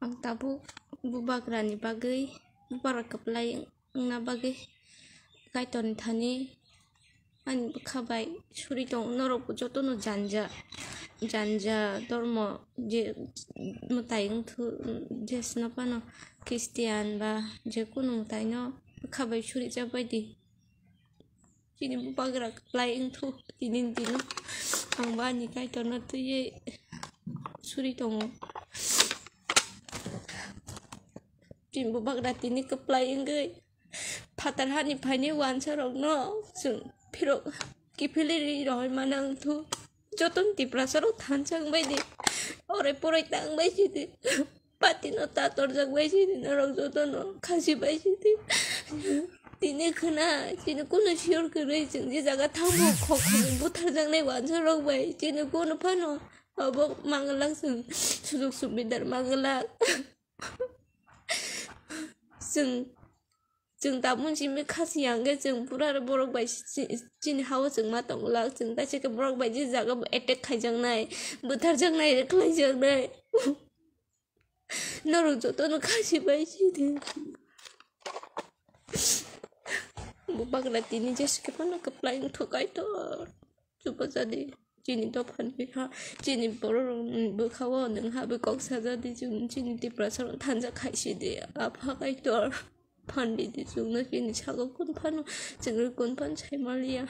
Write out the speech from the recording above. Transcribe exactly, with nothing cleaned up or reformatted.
Ang tabuk bubagrani bagwi, bubagra kwplai wngna bagwi Kaitorni thani ani bwkha bai suri tongo. Norok jotono janja, janja dormo je mwtai wngthu, jesno phano Christian ba je kunu mwtaino bwkha bai surijak bai di. Chini bubagra kwplai wngthu tini dino. Ang bo ani Kaitorno twiwi suri tongo. Chini bubagra tini kwplai wngwi phatar hani phaini wansarokno chwng phirok kiphilwi rohormana wngthu. Jotoni Tiprasarok thansa wngbai di. Orai porai tang bai sidi. Patino tatorjak bai sidi, norok jotono khasi bai sidi. Tini khwna, chini kunu sure kwrwi chwng je jaga thangbo khok khogwi butharjaknai wansarok bai. Chini kunu phano abo manglak chwng sujok subidar manglak. Chwng, chwng tabuk simi khasi ya hwnkhe chwng pura borok bai si-, chini hao chwng ma tonglak. Chwng taisa khe borok bai je jaga bo attack khaijaknai, butharjaknai, khlaijaknai. Norok jotono khasi bai sidi. Bubagra tini jeske phano kwplai wngthu Kaitor. Chubajadi chini dophani ha, chini bororokni bwkhao nwng habwi kok sajadi, chwng chini Tiprasarok thansa khaisidi. Apha Kaitor, phandidi chwngno chini sago kun phano, chwngno kun phano saimaliya.